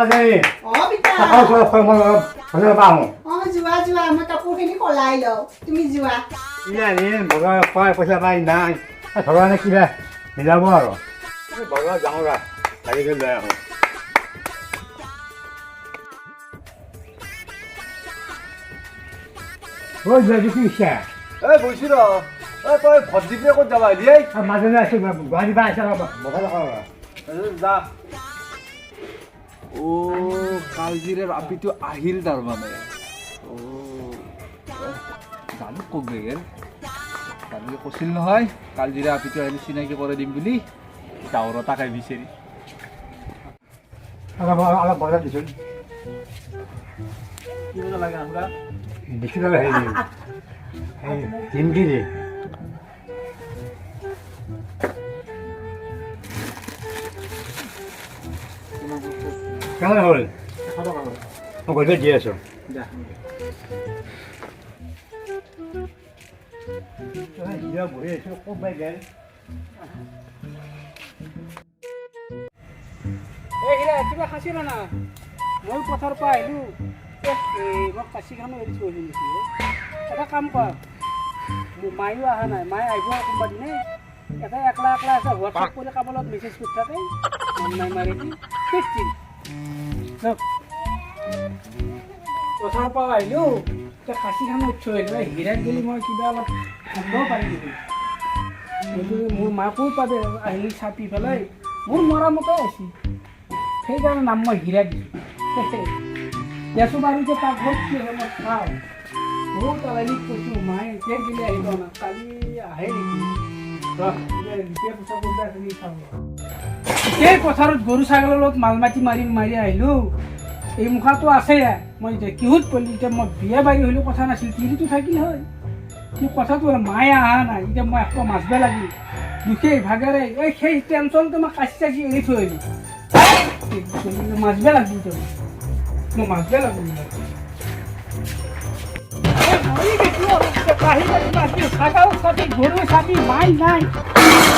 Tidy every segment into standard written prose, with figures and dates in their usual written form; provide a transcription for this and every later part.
মাজে। অ পিতা। পাওঁ। অ, যোৱা যোৱা, মই কাপোৰখিনি সলাই লওঁ, তুমি যোৱা। বজাৰ পইচা পাই নাই, ভগৱানে কিবা মিলাব আৰু। বজাৰ যাওঁ ৰা, গাড়ী লৈ আহোঁ। ঐ যোৱা কি ইচ্ছা? এই বহিছো ৰ। এই তই ভোট দি পেলাই ক'ত যাবা আহিলি? এই মাজে আছো, গুৱাহাটীৰ পৰা আহিছে, বজাৰ যা। অ' কালজিৰাৰ আপিটো আহিল তাৰমানে। অ' জানো ক'ত গ'ল। জানুকে কৈছিল নহয় কালজিৰা আপিটো আহিলে চিনাকি কৰি দিম বুলি। যাওঁ ৰ তাকে বিচাৰি। অলপ অলপ বজাৰ দিছোন। কিমান লাগে আপোনাক? বেছি লাগে, হেৰি নিমকি দি। কিমান হ'ল? 100 টকা হ'ল। মই গধূলি দি আছোঁ। বহি আছোঁ, ক'ত পাই গেল? এই হীৰা, কিবা খাইছিল না? মই পথাৰৰ পৰা আহিলোঁ, মই কাঁচিখনো এৰি থৈ আহিলোঁ নেকি? এটা কাম কৰ, মোৰ মায়ো অহা নাই, মায়ে আহিব কোনোবা দিনাই। এটা একলা একলা আছে, হোৱাটছএপ কৰি কাৰোবাৰ লগত মেছেজ কৰি থাকে, মন নাই মাৰি দি। পথাৰৰ পৰা আহিলোঁ, এতিয়া কাঁচিখনো থৈ আহিলোঁ। হীৰাত গ'লে মই কিবা অলপ ভাবিব পাৰিম নেকি? কিন্তু মোৰ মাকো পাবে আহি চাপি পেলাই মোৰ মৰামতে আহিছে, সেইকাৰণে নাম মই হীৰা দিছোঁ। দেচোন বাৰু, এতিয়া পাকঘৰত কি হয় মই চাওঁ। বহুত আলাহীক কৈছোঁ, মায়ে এতিয়া গ'লে আহিব না, কালি আহে নেকি? এই পথাৰত গৰু ছাগলৰ লগত মাল মাটি মাৰি মাৰি আহিলোঁ, এই মুখাটো আছে। মই এতিয়া কিহত পৰিলোঁ? এতিয়া মই বিয়া বাৰী হ'লেও কথা নাছিল, তিৰিটো থাকিল হয়। কিন্তু কথাটো হ'ল মায়ে অহা নাই, এতিয়া মই আকৌ মাছব লাগিল দুখেই ভাগেৰে। এই সেই টেনশ্যনটো মই কাচি চাচি এৰি থৈ আহিলোঁ। মাছব লাগিব এতিয়া, মই মাছব লাগিব। ছাগাল চাবি, গৰু চাবি, মাই নাই,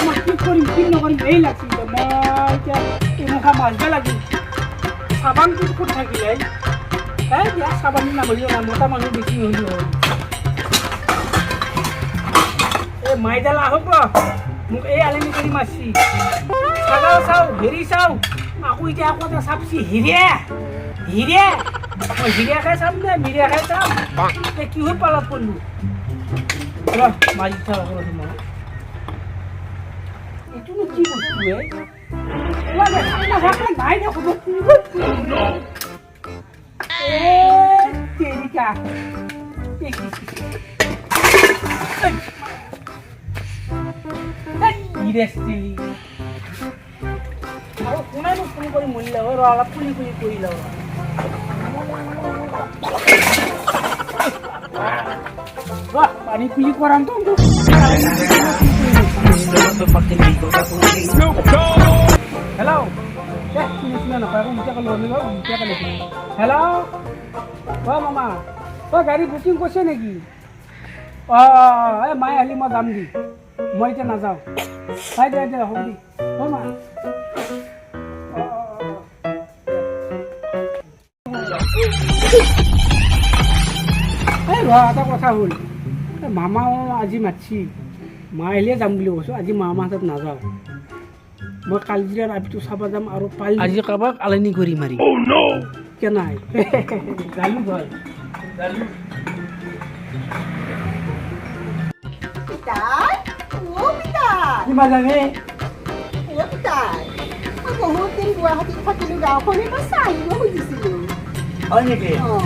মই কি কৰিম কি নকৰিম এই লাগছি। মই এতিয়া এই মুখা মাছব লাগিল। চাবানটো ক'ত থাকিলে? এই দিয়া, চাবান নামাৰিও না, মতা মানুহ বেছি হ'লেও হ'ল। এই মাইডাল আহক ৰ, মোক এই আলিনি কৰি মাৰছি। ছাগাল চাওঁ, হেৰি চাওঁ, আকৌ এতিয়া আকৌ এটা চাপছি হিৰিয়া হিৰিয়া। মই হিৰিয়াকে চাম নে মিৰিয়াকে চাম? এতিয়া কি হৈ পালাত পৰিলোঁ ৰ, মাৰি চাওঁ আকৌ মই। এইটোনো কি বস্তু? এই নাই দেখোন। তেৰিকা আৰু কোনেনো ফোন কৰি মৰিলে ৰ, অলপ কুলি কুলি কৰি লওঁ। ৰ, পানী কুলি কৰাম তো। হেল্ল', শুনে শুনে নকয় আকৌ। হেল্ল', অ মামা, অ গাড়ী বুকিং কৰিছে নেকি? অঁ অঁ, এই মায়ে আহিলে মই যাম দি, মই এতিয়া নাযাওঁ। হয় দে দে, হ'ব দি। অ মা, এই ৰ, এটা কথা হ'ল। এই মামাও আজি মাতছি, মা আহিলে যাম বুলি কৈছোঁ। আজি মামাৰ হাতত নাযাওঁ মই, কালজিৰাৰ আপিটো চাব যাম আৰু পালি আজি কাৰোবাক আলনি কৰি মাৰিম। কেনাই জালুক হয় জালুক। পিতাই, অ পিতাই। কিমান জানে? অ পিতাই, মই বহুত দিন গুৱাহাটীত থাকিলোঁ, গাঁওখন এবাৰ চাই আহিব খুজিছিলোঁ। হয় নেকি? অঁ,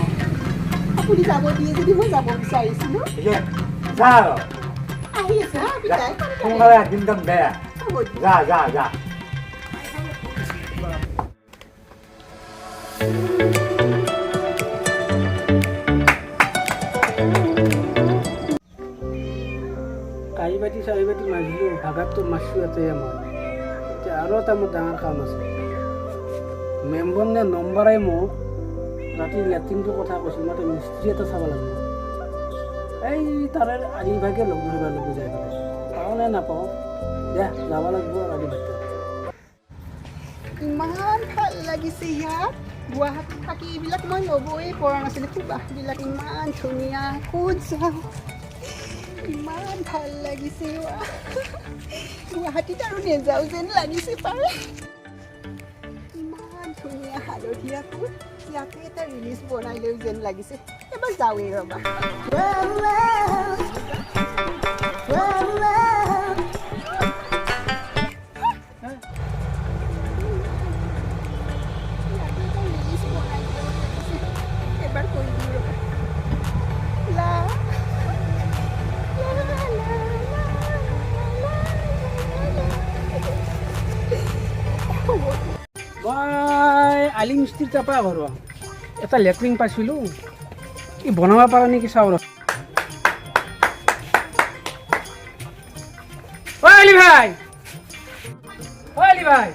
আপুনি যাব দিয়ে যদি মই যাব বিচাৰিছিলোঁ। যা আৰু। আহি আছে হা পিতাই। সোনকালে, দিনদাম বেয়া। হ'ব দিয়ক। যা যা যা। কাঁহী বাতি চাহী বাতি মাজিলোঁ, ভাগাতটো মাৰছোঁ এটাই মই। এতিয়া আৰু এটা মোৰ ডাঙৰ কাম আছে। মেম্বৰ নে নম্বৰে মোক ৰাতি লেট্ৰিনটোৰ কথা কৈছিল, মই মিস্ত্ৰী এটা চাব লাগিব। এই তাৰে আলি ভাগে লগ ধৰিব লাগিব, যাই পেলাই পাওঁ নে নাপাওঁ। দে, যাব লাগিব আৰু আলি ভাগটো। ইমান ভাল লাগিছে ইয়াত। গুৱাহাটীত থাকি এইবিলাক মই ল'বই পৰা নাছিলোঁ। সুবাসবিলাক ইমান ধুনীয়া, ক'ত যাওঁ, ইমান ভাল লাগিছে। গুৱাহাটীত আৰু নেযাওঁ যেন লাগিছে পাৰ। ইমান ধুনীয়া হালধীয়া ফুল, ইয়াতে এটা ৰিলিজ বনাই লৈ যেন লাগিছে। এবাৰ যাওঁৱেই ৰ'বা। ইয়াতে এটা ৰিলিজ বনাই দিওঁ লাগিছে, এবাৰ কৰি দিওঁ ৰ'বা। লা লা লা লা লা লা। মই আলি মিস্ত্ৰীৰ তাৰপৰা ঘৰুৱা এটা লেট্ৰিন পাইছিলোঁ, ই বনাব পাৰা নেকি চাওঁ ৰ। ঐ আলি ভাই, ঐ আলি ভাই,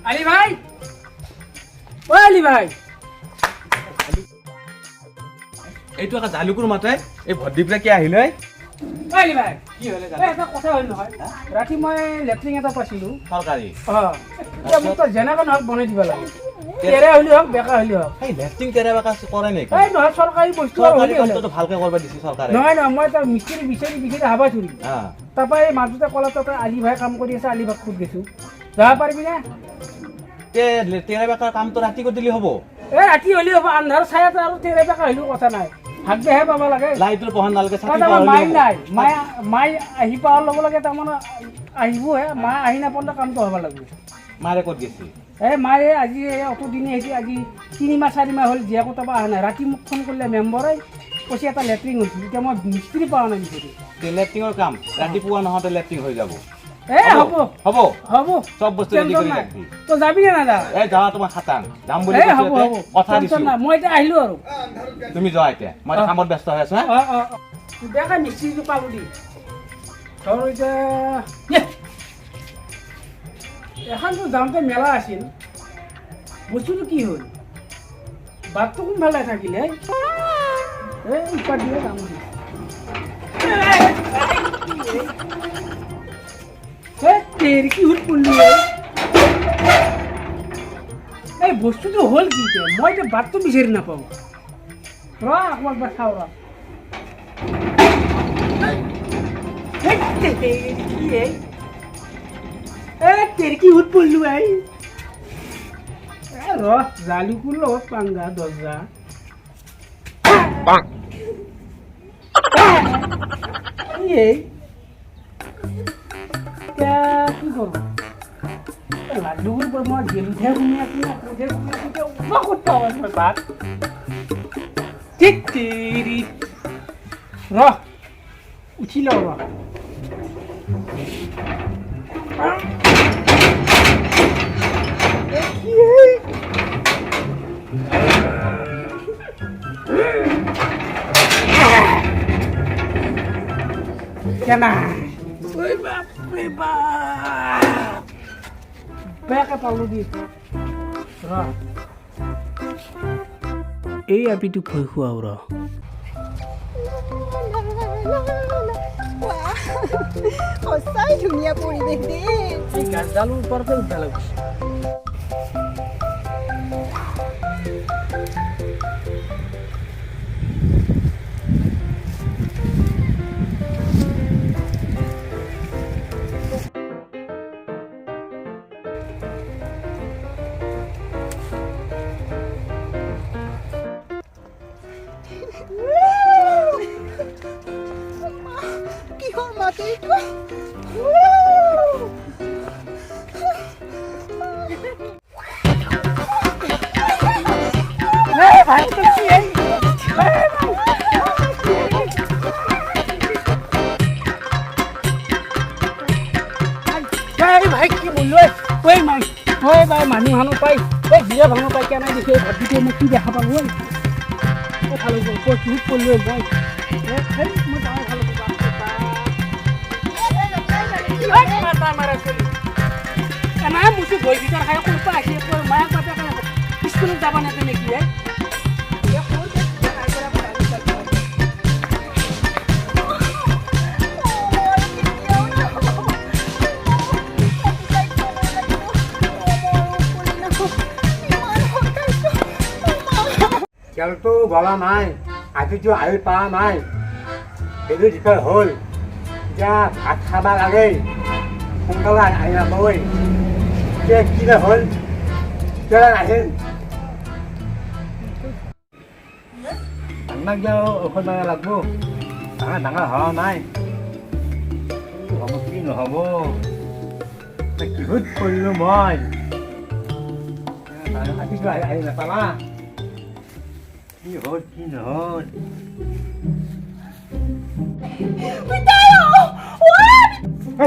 আলি ভাই, ঐ আলি ভাই। এইটো এটা জালুকুৰ মাতে এই ভদ্ৰী পেলাই কি আহিলে? ঐ আলি ভাই। কি হ'লে? এই এটা কথা হ'ল নহয়, ৰাতি মই লেট্ৰিন এটা পাইছিলোঁ। চৰকাৰী? অঁ, এতিয়া মোক তই যেনেকৈ নহওক বনাই দিব লাগে, তেৰে হ'লেও হওক বেকা হ'লেও হওক। এই লেফটিং তেৰে বেকা কৰে নেকি? এই নহয়, চৰকাৰী বস্তু আৰু চৰকাৰী হ'লেই হ'লে। কামটোতো ভালকে কৰিব দিছে চৰকাৰে। নহয় নহয়, মই এটা মিস্ত্ৰী বিচাৰি বিচাৰি হাবা ধৰি তাৰপৰা এই মাজতে ক'লা তাতে আলি ভাই কাম কৰি আছে, আলি ভাই খুদ গৈছোঁ, যাব পাৰিবি নে? তে তেৰে বেকাৰ কামটো ৰাতি কৰি দিলে হ'ব? এই ৰাতি হ'লেও হ'ব, আন্ধাৰ ছায়াত আৰু তেৰে বেকা হ'লেও কথা নাই, ভাগ্যহে পাব লাগে। লাইটৰ পোহৰ নালাগে, তাত চাকি আমাৰ পোহৰ মাই হ'লেও হ'ব। নাই, মাই মাই আহি পোৱাৰ লগে লগে তাৰমানে আহিবহে, মা আহি নাপাওঁতে কামটো হ'ব লাগিব। মাৰে ক'ত গৈছে? এই মায়ে আজি এই অত দিনে আহিছে, আজি 3 মাহ 4 মাহ হ'ল, জীয়েকো তাৰপৰা অহা নাই। ৰাতি মোক ফোন কৰিলে মেম্বাৰে, কৈছে এটা লেট্ৰিন হৈছে, এতিয়া মই মিস্ত্ৰী পোৱা নাই বিচাৰি। তে লেফটিঙৰ কাম ৰাতিপুৱা নহওঁতে লেফটিং হৈ যাব। এ হ'ব। হ'ব। হ'ব। চব বস্তু ৰেডি টেনচন কৰি নাই। ৰাখবি। তই যাবি নে নাযা? এই যোৱা তোমাৰ খাটাং, যাম বুলি এই কৈছো হ'ব। ইয়াতে, হ'ব। কথা টেনচন দিছো। নাই, মই এতিয়া আহিলো আৰু। তুমি যোৱা এতিয়া, মই এতিয়া কামত ব্যস্ত হৈ আছো। হা। অঁ অঁ, বেকা মিস্ত্ৰীটো পালো দি ধৰ এতিয়া। ইয়ে! এখনতো যাওঁতে মেলা আছিল, বস্তুটো কি হ'ল? বাটটো কোনফালে থাকিলে? এই ইপাৰ দিয়ে যাম বুলি। এই তেৰি কি হুত পৰলো। এই বস্তুটো হ'ল কি এতিয়া? মই এতিয়া বাটটো বিচাৰি নাপাওঁ। ৰ, আকৌ একবাৰ চাওঁ ৰ। এই তেৰি কি, এই এ তেৰি কি হুত পৰলো। এই এ ৰ, জালুকুৰ লগত পাঙ্গা দৰ্জা কি? এই এতিয়া কি কৰোঁ? লাডুৰ পৰা মই গেলুতহে শুনি আছো না ক'তহে শুনি আছো। এতিয়া মই ক'ত পাওঁ মই বাট? ঠিক তেৰি, ৰ, উঠি লওঁ ৰ। কি এই? কেনা ঐ, বাপৰে বাপ, বেয়াকে পালো দি ৰ। এই আপিটোক ভয় খুৱাও ৰ। ৱাহ, সঁচাই ধুনীয়া পৰিৱেশ দেই। এই গাছডালৰ ওপৰতে উঠবা লাগিছে। কিহৰ মাত এইটো? এই ভাই, তই কি এই? এই ভাই। এই ভাই, কি বললো? ঐ মাই, ঐ ভাই, মানুহ হানো পাই, ঐ জিৰা ভাঙো পাই কেনে দিছে এই ভাবিটো? মই কি দেখা পালো? ঐ ঐ, ভাল হ'ব কৈ কিহত পৰলো মই? এই মই যাওঁ, ভাল হ'ব। বাপৰে বাপ, ঐ মাতা মাৰা চলি এনাই মুচি ভয় ভিতৰ খাই ক'ৰ পৰা আহিছে? ক'ৰ মায়াক বাপেকে স্কুলত যাব নেদে নেকি? এই মই কেতিয়াও নাহো। বলা নাই, আজিতো আহি পোৱা নাই, সেইটো যিটো হ'ল। এতিয়া ভাত খাব লাগে, সোনকালে আহি নাপাবই। এতিয়া কিবা হ'ল, কিয় আহিল? ডাঙৰ গিলা ঔষধ মাৰিব লাগব, ডাঙৰ ডাঙৰ হোৱা নাই। হ'ব কি নহ'ব, কিহত পৰিলোঁ মই? আজিতো আহি নাপালা, কি হ'ল কি নহ'ল?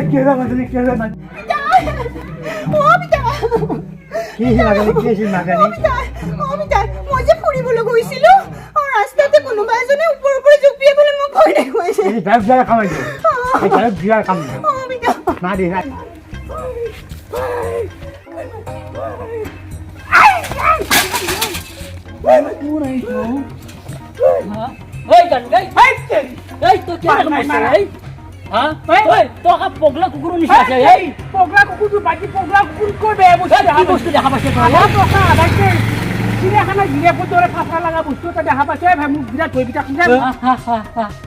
কি হ'ল মাজনী? কি হ'ল মাজনী? কি হৈছে মাজনী? কি হৈছিল মাজনী? মই যে ফুৰিবলৈ গৈছিলো, ৰাস্তাতে কোনোবা এজনে ওপৰৰ পৰা জঁপিয়াই পেলাই মোক ভয় দেখুৱাইছে। পগলা কুকুৰ নিচিনা আছে। পগলা কুকুৰটো বাকী পগলা কুকুৰ কৈ বেয়া বস্তু দেখা পাইছে। চিৰিয়াখানা জিৰাফৰ দৰে ফাঁচা লগা বস্তু এটা দেখা পাইছে ভাই, মোক বিৰাট ভয় বিটা।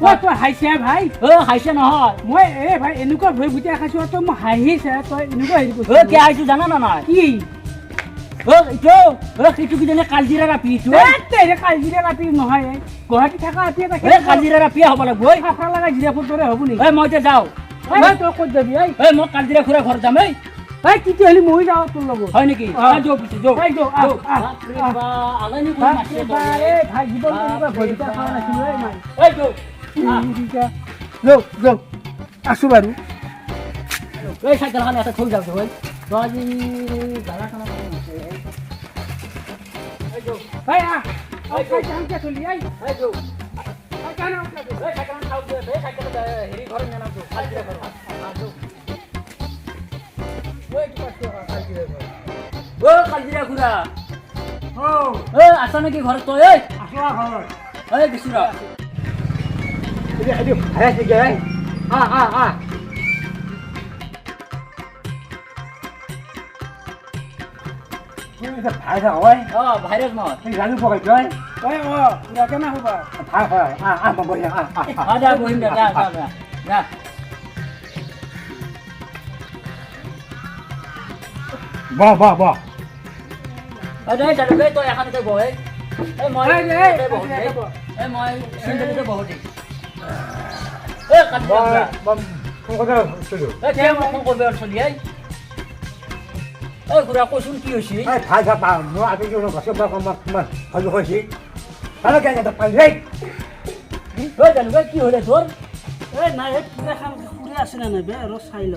মই তই হাঁহিছে ভাই? অ হাঁহিছে নহয় মই। এই ভাই এনেকুৱা ভয় ভুটীয়া খাইছো, তই মোক হাঁহিছে, তই এনেকুৱা হেৰি কৰিছ। অ কিয় হাঁহিছো জানা না নাই? কি অ এইটো? অ সেইটো কিজানি কালজিৰাৰ আপি এইটো। কালজিৰাৰ আপি নহয়, গুৱাহাটী থকা আপি এটা। এই কালজিৰাৰ আপিয়ে হ'ব লাগিব। ঐ ফাঁচা লগা জিৰাফৰ দৰে হ'ব নেকি? ঐ মই এতিয়া যাওঁ। তই ক'ত যাবি? ঐ ঐ মই কালজিৰা খুৰা ঘৰত যাম। ঐ এই তেতিয়াহ'লে ময়ো যাওঁ তোৰ লগত। হয় নেকি? আছো বাৰু। এই চাইকেলখন ইয়াতে থৈ যাওঁ। ঐ কালজিৰা খুৰা, ঐ আছা নেকি ঘৰত তই? ঐ ঐ গেছো ৰ। ভাইৰাছ নহয়। বহিম দে, যা যা যা। বাহ বাহ বাহ। তই এখনতে বহ। মই মই চিন্তাতে বহো দেই। খুৰা কচোন কি হৈছে? কি হ'লে তোৰ? এই নাই, খুৰা আছে নে নাই বে? আৰু চাই ল।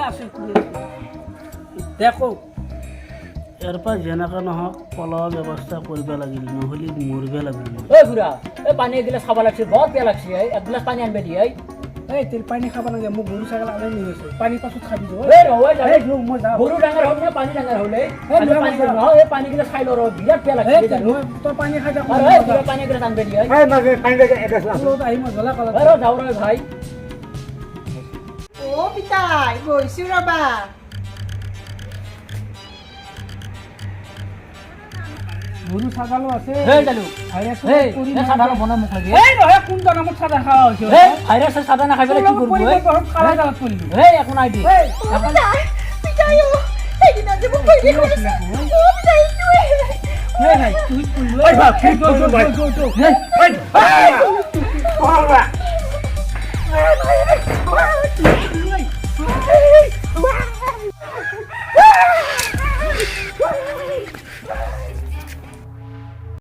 আছে দেখো, ইয়াৰ পৰা যেনেকৈ নহওক পলোৱাৰ ব্যৱস্থা কৰিব লাগিল, নহ'লে মৰিব লাগিল। ঐ খুৰা, এই পানী এগিলাচ খাব লাগছে, বৰ পিয়াহ লাগছে। এই এগিলাচ পানী আনিব দিয়ে। এই তেল পানী খাব লাগে, মোক গৰু ছাগল আলাই নি গৈছে। পানী পাছত খাবি। মই যাওঁ। গৰু ডাঙৰ হ'ল নে পানী ডাঙৰ হ'ল? এই পানী গিলাচ খাই ল, বিৰাট পিয়াহ লাগছে। তই পানী খাই থাক। পানী এগিলাচ আনিব দিয়ে। আহি মই জ্বলা কলা যাওঁ ৰ ভাই। অ পিতাই গৈছো ৰবা। গৰু ছাগালো আছে।